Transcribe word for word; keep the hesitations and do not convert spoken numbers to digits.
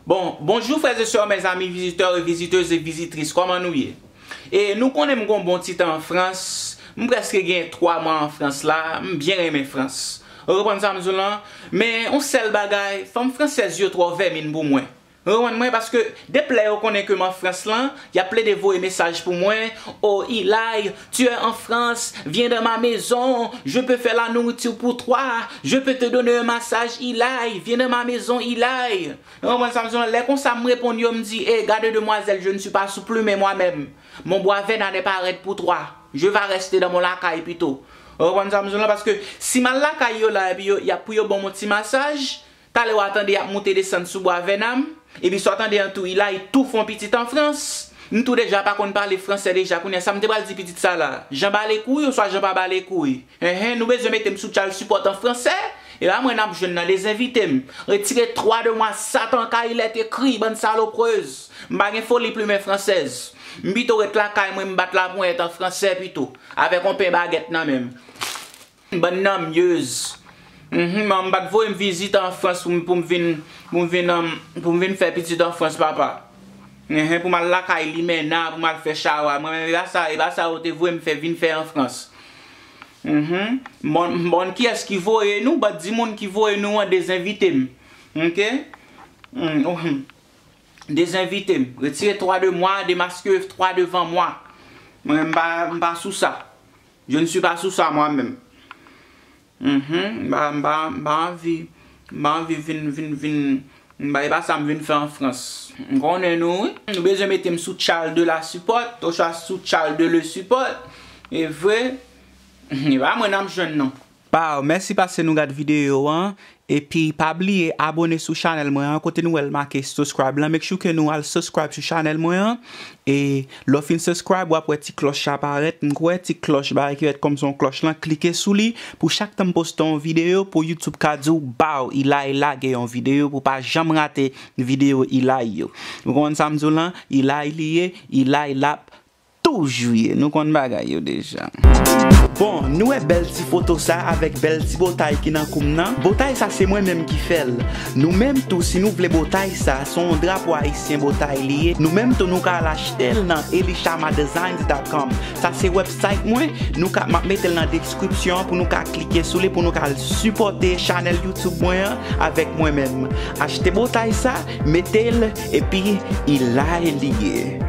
Bon, bonjou frè e sè, mezanmi, vizitè e vizitez e vizitris, kòman nou ye? E nou konnen m gon bon ti tan an Frans, m prèske gen twa mwa an Frans la, m byen renmen Frans. Ou konprann sa m di w lan? Men, yon sèl bagay, fanm fransèz yo twò vèmin pou mwen. Ou konprann mwen? Paske, depi lè yo konnen ke m an Frans lan, y ap plede voye mesaj pou mwen, oh, Ilay, tu es en France, viens dans ma maison, je peux faire la nourriture pour toi, je peux te donner un massage, Ilay, viens dans ma maison, Ilay. Ou konprann sa m di w lan? Lè konsa m reponn yo, m di, eh, gade demwazèl, je ne suis pas souple, mais moi-même, mon bwa vèna n'est pas raide pour toi. Je vas rester dans mon lakay pito. Ou konprann sa m di w lan? Paske si m al lakay yo la, epi yo, y ap pou yo ban m yon ti masaj, talè w a tande y ap moute desann sou bwa vèna m, epi sa w tande an tou, Ilay tou fè yon pitit an Frans. M tou deja pa konn pale fransè deja, kounye a sa m te pral di pitit sa la? Jan bale kouy oswa jan pa bale kouy? Enhen, nou bezwen mete m sou tchal sipòt an fransè? E pa mwen n ap jwenn nan, dezenvite m. Retire twa de mwa, Satan ka il est écrit, bann saloprez. M pa gen foli plimen fransèz. M pito ret lakay mwen, m bat laponyèt an fransè pito, avèk yon pen bagèt nan men m. Bann nanmyez. Mhm, manman m pa t voye m vizit an Frans pou m, pou m vin, pou m vin, um, pou m vin fè pitit an Frans, papa. Enhen, pou m al lakay limena, pou m al fè chawa. Mwen menm, e pa sa, e pa sa yo te voye m fè, vin fè an Frans. Mhm. Bon, bon, kiyès ki voye nou? Bann dimoun ki voye nou an dezenvite m. Oke? Mm, oh, hmm. Dezenvite m. Retire twa de mwa, demaske twa devan mwa. Mwen, m pa, m pa sou sa. Je ne suis pas sous ça moi-même. Mhm. M pa, m pa, m pa anvi, m pa anvi vin, vin, vin, m pa, e pa sa m vin fè an Frans. M konnen nou, wi. Nou bezwen mete m sou tchal de la sipòt, oswa sou tchal de le sipòt. E vre, e pa mwen n ap jwenn non. Pow, mèsi paske nou gad videyo an. Epi pa bliye abone sou chanèl mwen an, kote nou wè l make subscribe lan. Make sure ke nou al subscribe sou chanèl mwen an. E lè w fin subscribe, w ap wè ti klòch la parèt. M kwè ti klòch, bagay ki rèd kòmsi yon klòch lan, klike sou li pou chak tan m poste yon videyo, pou YouTube ka di w, baw, Ilay lage yon videyo, pou w pa janm rate videyo Ilay yo. Ou konprann sa m di w lan? Ilay li ye, Ilay l ap toujou ye. Nou konn bagay yo deja. Bon, nou wè bèl ti foto sa avèk bèl ti botay ki nan kou m nan? Botay sa se mwen menm ki fè l. Nou menm tou, si nou vle botay sa, se yon drapo ayisyen botay li ye. Nou menm tou, nou ka al achte l nan elishamadesigns dot com. Sa se website mwen. Nou ka, m ap mete l nan deskripsyon an pou nou ka klike sou li, pou nou ka al sipòte chanèl YouTube mwen an avèk mwen menm. Achte botay sa, mete l, epi Ilay li ye.